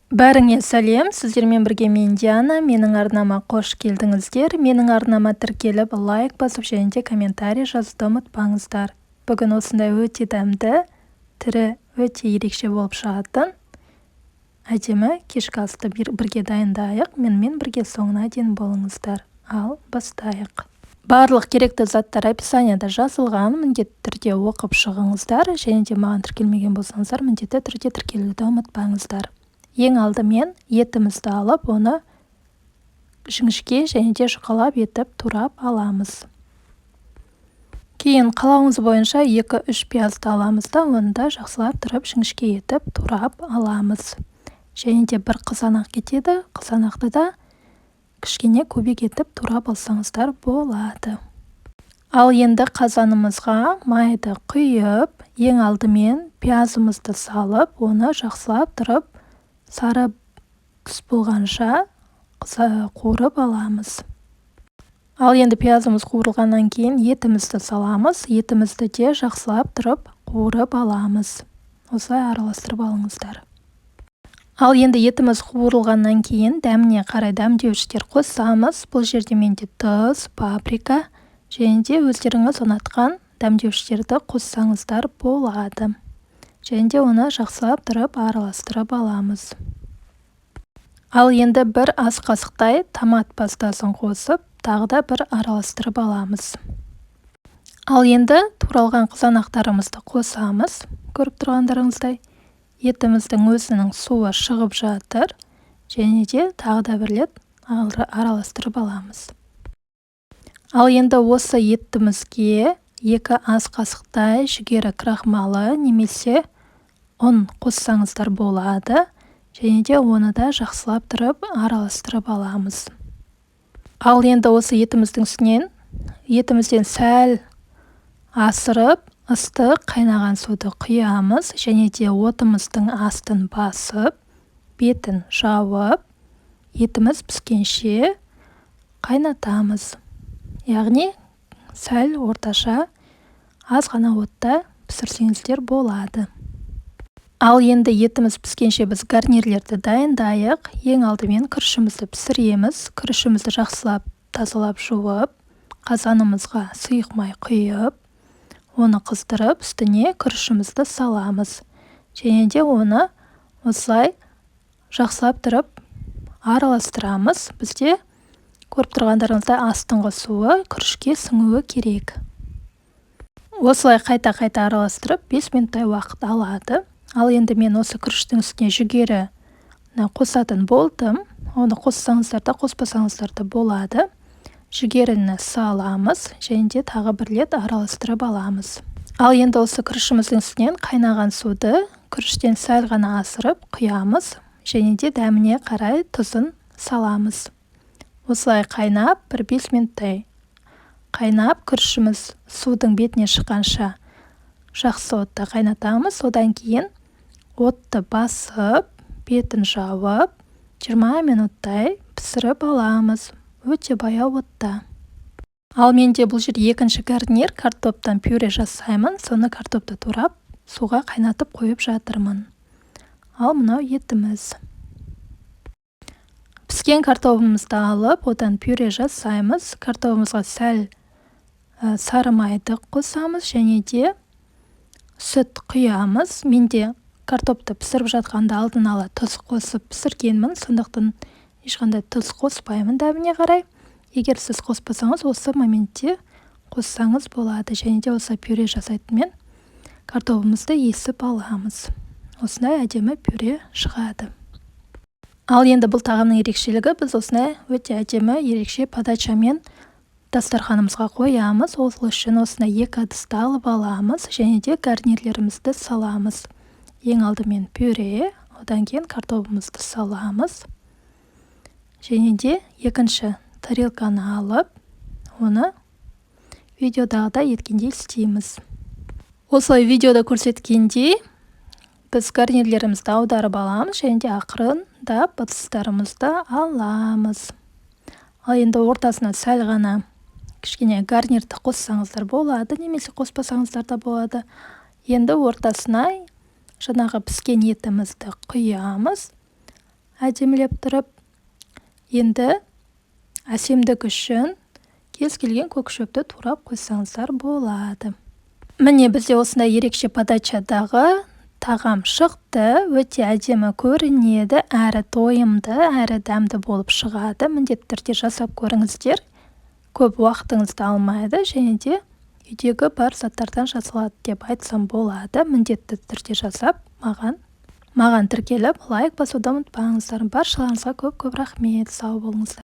Бәріңе сәлем! Сіздермен бірге мен, Диана. Менің арнама қош келдіңіздер! Менің арнама тіркеліп, лайк басып және де комментарий жазуды ұмытпаңыздар. Бүгін осындай өте дәмді, түрі өте ерекше болып шығатын әдемі кешкі асты бірге дайындайық. Менімен бірге соңына дейін болыңыздар. Ал бастайық. Барлық керекті заттар описанияда жазылған, міндетті түрде оқып шығыңыздар және де маған тіркелмеген болсаңыздар, міндетті түрде тіркелуді ұмытпаңыздар. Ең алдымен етімізді алып, оны жіңішке және де жұқалап етіп турап аламыз. Кейін қалауыңыз бойынша 2-3 пиязды аламыз да, оны да жақсылап тұрып жіңішке етіп турап аламыз. Және де бір қызанақ кетеді, қызанақты да кішкене кубик етіп турап алсаңыздар болады. Ал енді қазанымызға майды құйып, ең алдымен пиязымызды салып, оны жақсылап тұрып сары түс болғанша қуырып аламыз. Ал енді пиязымыз қуырылғаннан кейін етімізді саламыз. Етімізді де жақсылап тұрып қуырып аламыз. Осылай араластырып алыңыздар. Ал енді етіміз қуырылғаннан кейін дәміне қарай дәмдеуіштер қосамыз. Бұл жерде менде тұз, паприка және де өздеріңіз ұнатқан дәмдеуіштерді қоссаңыздар болады. Және де оны жақсылап тұрып араластырып аламыз. Ал енді бір ас қасықтай томат пастасын қосып, тағы да бір араластырып аламыз. Ал енді туралған қызанақтарымызды қосамыз. Көріп тұрғандарыңыздай, етіміздің өзінің суы шығып жатыр. Және де тағы да бір рет араластырып аламыз. Ал енді осы етімізге 2 ас қасықтай жүгері крахмалы немесе ұн қоссаңыздар болады. Және де оны да жақсылап тұрып араластырып аламыз. Ал енді осы етіміздің үстінен етімізден сәл асырып, ыстық қайнаған суды құямыз және де отымыздың астын басып, бетін жауып, етіміз піскенше қайнатамыз. Яғни сәл орташа аз ғана отта пісірсеңіздер болады. Ал енді етіміз піскенше біз гарнирлерді дайындайық. Ең алдымен күрішімізді пісіреміз. Күрішімізді жақсылап тазалап жуып, қазанымызға сұйық май құйып, оны қыздырып, үстіне күрішімізді саламыз. Және де оны осылай жақсылап тұрып араластырамыз. Бізде, көріп тұрғандарыңыздай, астыңғы суы күрішке сіңуі керек. Осылай қайта-қайта араластырып, 5 минуттай уақыт алады. Ал енді мен осы күріштің үстіне жүгеріні қосатын болдым. Оны қоссаңыздар да, қоспасаңыздар да болады. Жүгеріні саламыз және де тағы бір рет араластырып аламыз. Ал енді осы күрішіміздің үстінен қайнаған суды күріштен сәл ғана асырып құямыз және де дәміне қарай тұзын саламыз. Осылай қайнап, бір 5 минуттай қайнап, күрішіміз судың бетіне шыққанша жақсы отта қайнатамыз. Одан кейін отты басып, бетін жауып, 20 минуттай пісіріп аламыз. Өте баяу отта. Ал менде бұл жерде екінші гарнир, картоптан пюре жасаймын. Соны картопты турап, суға қайнатып қойып жатырмын. Ал мынау етіміз. Піскен картобымызды алып, одан пюре жасаймыз. Картобымызға сәл сары майды қосамыз және де сүт құямыз. Менде картопты пісіріп жатқанда алдын ала тұз қосып пісіргенмін, сондықтан ешқандай тұз қоспаймын дәміне қарай. Егер сіз қоспасаңыз, осы моментте қоссаңыз болады. Және де осы пюре жасайтынмен картобымызды есіп аламыз. Осындай әдемі пюре шығады. Ал енді бұл тағамның ерекшелігі: біз осындай өте әдемі, ерекше подачамен дастарханымызға қоямыз. Ол үшін осындай екі ыдысты алып аламыз және де гарнирлерімізді саламыз. Ең алдымен пюре, одан кейін картобымызды саламыз. Және де екінші тарелканы алып, оны видеодағыдай еткендей істейміз. Осылай видеода көрсеткендей, біз гарнирлерімізді аударып аламыз және де ақырындап ыдыстарымызды аламыз. Ал енді ортасына сәл ғана кішкене гарнирді қоссаңыздар болады немесе қоспасаңыздар да болады. Енді ортасына жаңағы піскен етімізді құямыз. Әдемілеп тұрып. Енді әсемдік үшін кез келген көк шөпті турап қойсаңыздар болады. Міне, бізде осындай ерекше подачадағы тағам шықты. Өте әдемі көрінеді, әрі тойымды, әрі дәмді болып шығады. Міндетті түрде жасап көріңіздер. Көп уақытыңызды алмайды және де үйдегі бар заттардан жасалады деп айтсам болады. Міндетті түрде жасап, маған тіркеліп, лайк басуды ұмытпаңыздар. Баршаларыңызға көп көп рахмет, сау болыңыздар.